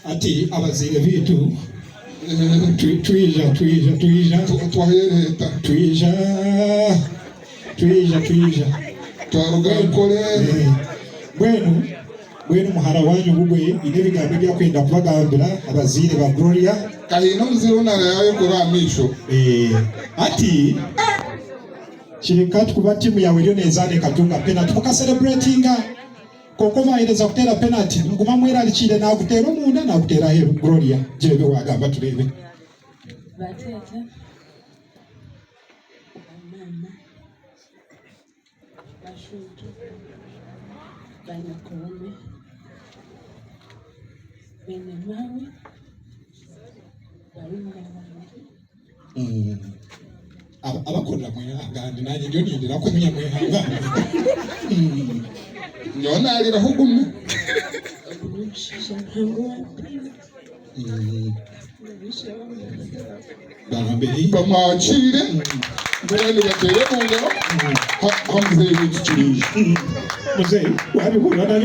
Hati abazaire baitu twija twija twija Twayereeta. Twija twija twija. Twaruga Ankole. Mbwenu mbwenu muhara wanyu ogwo haine ebigambo ebi arikwenda kubagambira abazaire ba Gloria. Ka haine omuzaire ou naarayayekora aha maisho. Hati kiri nka hati kuba tiimu yaawe eriyo neezaana ekatunga penati mukasereburetinga. Kwonka obu ahereza kuteera penati, muguma mwerarikiire naaguteera omunda naaguteera aheeru. Gloria, gira ebi waagamba tureebe. Ba taata, ba maama, bashuutu, ba nyokoromi, beene maawe, barumuna bangye. Abakurira mwehangane nanye ndiyo nindira kumunya mwehangane. Nyowe nariraho gumwe. Ogu n'omushaija muhango owampiire. Bamwakiire mbwenu nibateera omu ngaro ha muzeeyi waitu Kiriija. Muzeeyi wabihurira nanye.